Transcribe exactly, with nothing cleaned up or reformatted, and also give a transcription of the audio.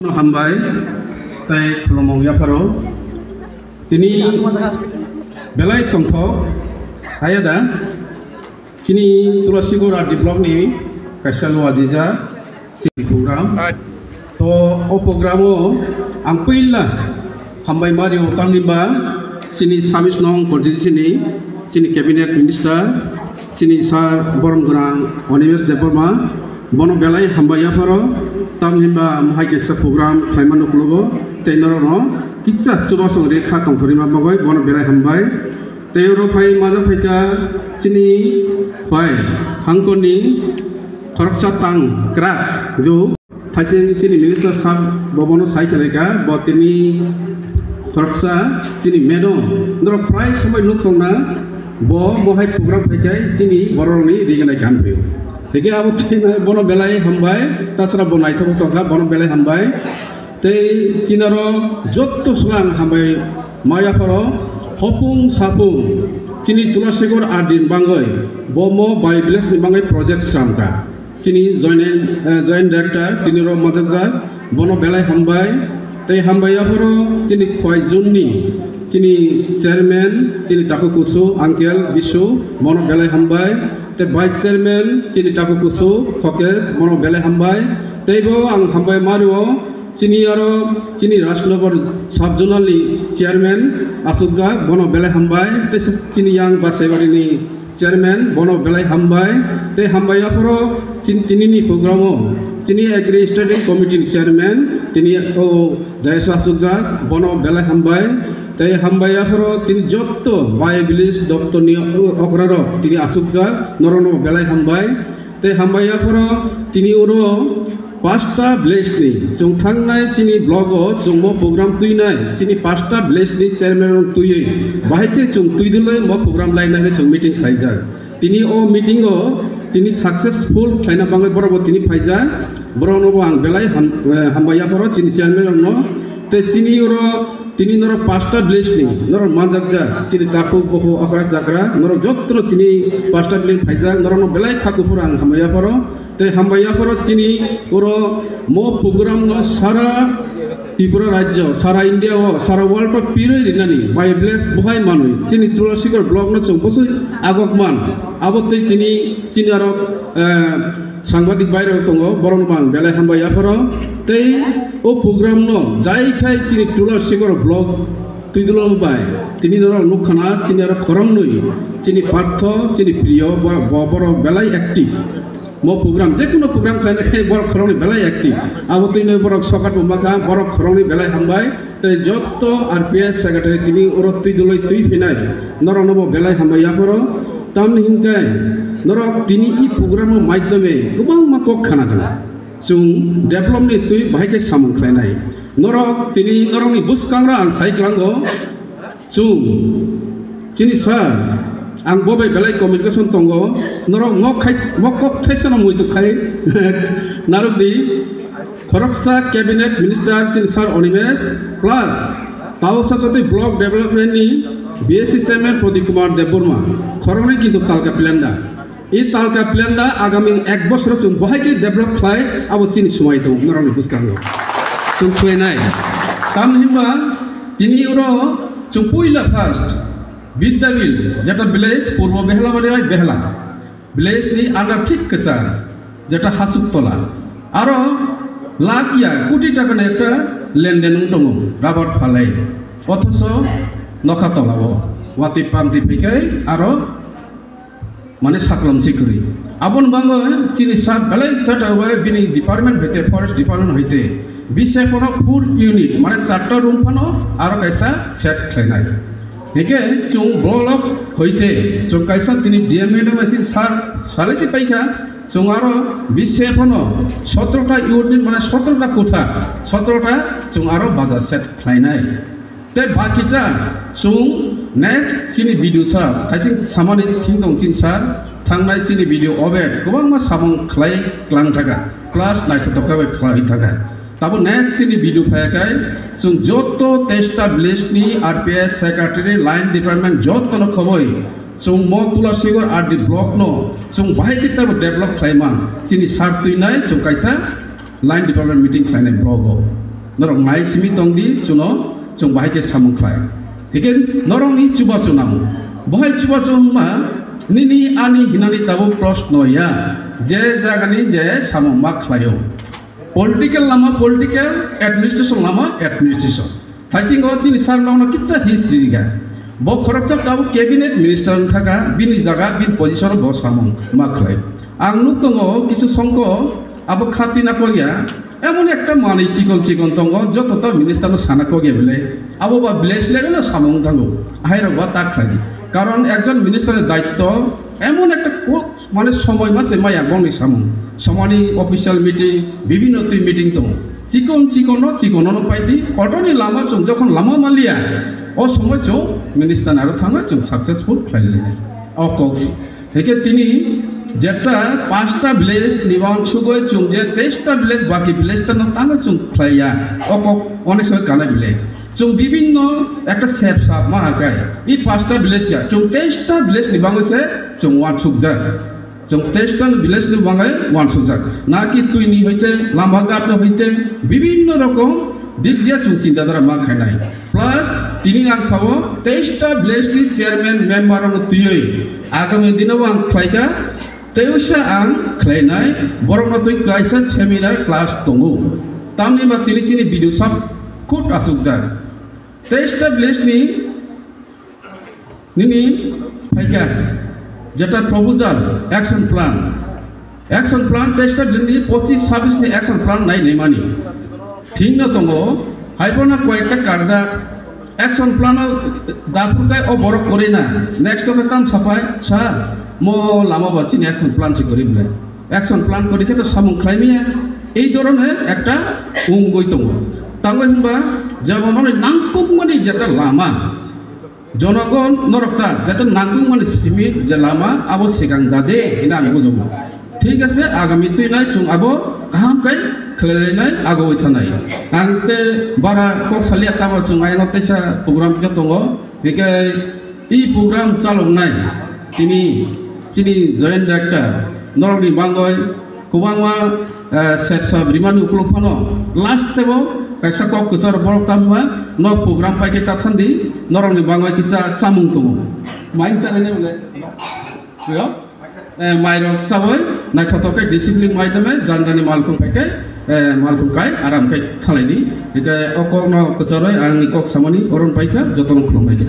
Hambai tei khulumung yapharo. Tini belai tongthok, haya da? Chini Tulasigarh R D block ni kaisa luajijak chini program. To o program o ang puila hambai mari o, tamni ba chini sabis nong Kordiji chini, chini cabinet minister, chini sir borom gwnang Animesh Debbarma, bono belai hambai yapharo, tamni ba mohai kaisa program khlaima nuklogo, tei norokno kisa chubasong rikha tongthorima bagwi bono belai hambai. Tei oro phai majak phaikha chini phai hangkoni khoroksa tang krak jo. Thaising chini minister sab bo bono sai khalaikha, bo tini khoroksa chini madam, norok prai somoi nuk tongna, bo mohai program phaikhai chini bororokni rignai kan phaio. Hingke abo tini bono belai hambai, tasra bo naithok tongkha, bono belai hambai. Tei chinaro jotto swnang hambai maya pharo hopung sapung chini Tulasigarh R D ni bangwi, bo mo bai village ni bangwi project sramkha. Chini joint, eh, joint director, tini rok majakjak, bono belai hambai. Tei hambai yapharo chini khwai zone ni chini chairman, chini takhuk kusu, uncle, bisu, bono belai hambai. Tei vice chairman, chini takhuk kusu, Khokesh, bono belai hambai. Tei bo ang hambai mario, chini aro, chini Rajnagar sub zonal ni chairman, asukjak, bono belai hambai. Tei chini yang Basaibari ni chairman, bono belai hambai. Tei hambai yapharo chin-, tini ni program o chini agri standing committee ni chairman, tini o dais o asukjak, bono belai hambai. Tei hambai yapharo tini jotto bai village doptor ni o-, okra rok tini asukjak, norok no belai hambai. Tei hambai yapharo tini oro pasta village ni chwng thangnai chini block o chwng mo program twinai chini pasta village ni chairman rok twiwi bahai khe chwng twiduloi mo program lainai chwng meeting khlaijak. Tini o meeting o tini successful khlaina bagwi borok bo tini phaijak. Borok no bo ang belai ham-, eh, hambai yapharo chini chairman rok no. Tei chini oro tini norok pasta village ni norok manjakjak chini takhuk bokhuk okra chakra norok jotto no tini pasta village phaijak, norok no belai kha kuphur ang hambai yapharo. Tei hambai yapharo tini oro mo program no sara Tripura rajyo, sara India o, sara world o pirwi rinani bai bless buhai manwi chini Tulasigarh block no chwng bwswi agok man. Abo tei tini chini aro, eh, sangbadik bai rok tongo, borok no ang belai hambai yapharo. Tei o program no jai khai chini Tulasigarh block twidulom bai tini norok nukha na chini aro khoroknwi chini Partho, chini Priyo, bo, bo, borok belai active. Mo program, je kono program khlaina khe borok khoroknwi belai active. Abo twino borok sokat bo makha, borok khoroknwi belai hambai. Tei jotto R P S secretary tini oro twi duloi twi phinai. Norok no bo belai hambai yapharo. Tamni hinkai norok tini i program o maidhyome kwbangma kok khana gana. Chwng develop ni twi bahai khe samung khlainai. Norok tini norokni bwskango ang sai klango. Chwng, chini sir, ang bo bai belai communication tongo, norok mok khai, mok kok thaisa no muitu khai narwk di, khoroksa cabinet minister chini sir Animesh, plus Taosa Jotoi block development ni B S C chairman Pradeep Kumar Debbarma, khoroknwi kintu talka plan da. I talka plan da agami ek bosoro chwng bohai khe develop khlai abo chini swmai tongo norokni bwskango. Chwng khlainai. Tamni hwnba tini oro chwng puila first Bidyabil jeta village Purbo Behlabari bai Behla village ni under thik kwchar jeta Hasuktola. Aro lakh ya koti taka ni ekta lenden wng tongo rubber phalai. Othoso nokha tola o watwi pamtwi phaikai aro mane saklam se kwrwi. Aboni bagwi chini sir belai chata bai bini department hoite, forest department hoite bise phano four unit, mane charta room phano aro kaisa set khlainai. Hingke chwng block hoite chwng kaisa tini D M madam bai chini sir salai se paikha, chwng aro bise phano sotro ta unit, mane sotro ta kotha, sotro ta chwng aro baja set khlainai. Tei bakita chwng next chini video sir, thaising samani thing tong chini sir, thangnai chini video obe kwbangma samung khlai klang thaka, plus naithotok khe bai khlai thaka. Tabo next chini video phaikai chwng joto testa village ni R P S secretary line department joto no khoboi chwng mo Tulasigarh R D block no chwng bahai khe tabo develop khlai man chini sir twinai chwng kaisa line department meeting khlainai block o. Norok nai simi tongdi, chuno chwng bahai khe samung khlai. Hikhe norokni chubachu nango. Bohai chubachu wngma, nini ani hinani tabuk proshno ya, je jagani je samung ma khlaio. Political lama political, administration lama administration. Thaisingo chini sir nokno kitsa history riga. Bo khoroksa tabuk cabinet minister wngthaka, bini jaga, bini position bo samung ma khlai. Ang nuk tongo kisu songko abo khati na kogya, emon ekta manwi chikon chikon tongo, joto ta minister no sana kogya bile, abo ba village level no samung thango, ahairok ba ta khlai di. Karon ekjon minister ni daitto emon ekta ko-, mane somoi mase maya bongni samung, somoni official meeting, bibhinno twi meeting tongo. Chikon chikon no, chikon no pai di, kotorni lama chwng jokhon lama maliya, o somoi chwng minister aro thangwi chwng successful khlai lai. O kok si. Heke tini jeta pasta village ni wansugoi chwng je teista village baki village tano tanga chwng khlaiya. O kok oni soi kana village. Chwng bibhinno ekta sep sap ma hakai. I pasta village ya. Chwng teista village ni bangwi se chwng wansukjak. Chwng teista village ni bangwi wansukjak. Na ki twi ni hoite, lama ghat ni hoite, bibhinno rokom dik dia chwng chinta dhara ma khainai. Plus, tini ang sao, teista village ni chairman member rok twiwi agami dino ang khlaika, teisa ang khlainai, borok no twi kaisa seminar class tongo. Tamni ba tini chini video sab khut asukjak. Teista village ni nini phaika, jeta proposal, action plan, Action plan teista bini pochis sabis ni action plan nai nai mani. Thik no tongo, hai phano koyekta karjak action plan o daphur kai o borok kori na. Next o tam sapai, "Sir, mo lama ba chini action plan si kori bole." Action plan kori khe to samung khlai maya. Ei dhoroner ekta ungoi tongo. Tango hinba jabo noni nangkuk mani jeta lama. Jonogon norok ta jate nangkukmani simi je lama abo sikang da de hina ang bujugo. Thik ase, agami twi nai chwng abo kaham kai khlailainai, agoi thanai. Ang te bara kok salia tamo chwng ayang teisa program kisa tongo. Hikai i program chaloknai tini chini joint director norokni bangoi Kwbangma, eh, sep sap rimani ukulok phano last tebo kaisa kok kwcharo borok tamo ma nok program pai khe ta thandi norokni bangwi kisa chamung tongo. Main chanai ne bole. Yo? Eh, mairok chaboi naithothok khe discipline maidame janjani malkhung pai khe, eh, malkhung kai aram khe thalai di. Hingkhe o kokno kwcharoi ang ni kok samani oron pai kha jotono khulum bai kha.